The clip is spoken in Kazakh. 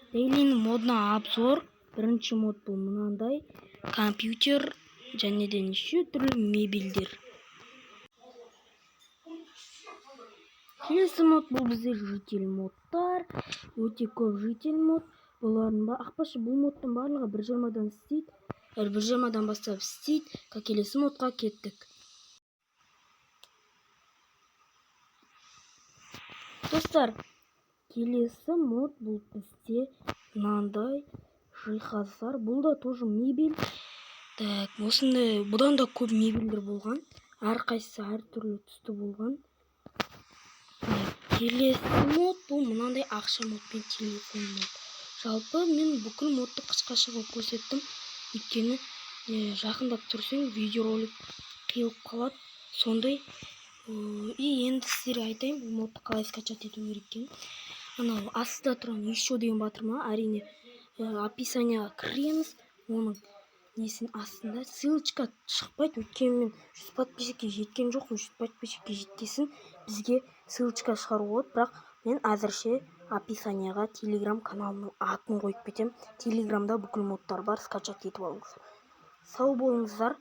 Дейлин модына обзор. Бірінші мод бұл мынандай компьютер және де неше түрлі мебельдер. Келесі мод бұл бізде житель модтар. Өте көп житель мод. Бұлардың ақпашы, бұл модтың барлығы 1.20-дан істейді. 1.20-дан бастап істейді. Келесі модқа кеттік. Достар, келесі мод бұл бізде мынандай жиһаздар. Бұл да тоже мебель. Так, осындай бұдан да көп мебельдер болған. Әрқайсысы әртүрлі түсті болған. Келесі мод бұл мынандай ақша мод пен телефон мод. Жалпы мен бүкіл модты қысқаша қылып көрсеттім. Өйткені жақындап тұрсаң, видеоролик қиылып қалады. Сондай. И енді сіздерге айтайын, бұл модты қалай скачать ету керек екенін. Анау астында тұрған «Еще» деген батырма, әрине, описанияға кіреміз. Оның несінің астында ссылочка шықпайды, өйткені мен 100 подписчикке жеткен жоқпын. 100 подписчикке жеткесін бізге ссылочка шығаруға болады, бірақ мен әзірше описанияға телеграм каналымның атын қойып кетемін. Телеграмда бүкіл модтар бар, скачать етіп алыңыздар. Сау болыңыздар.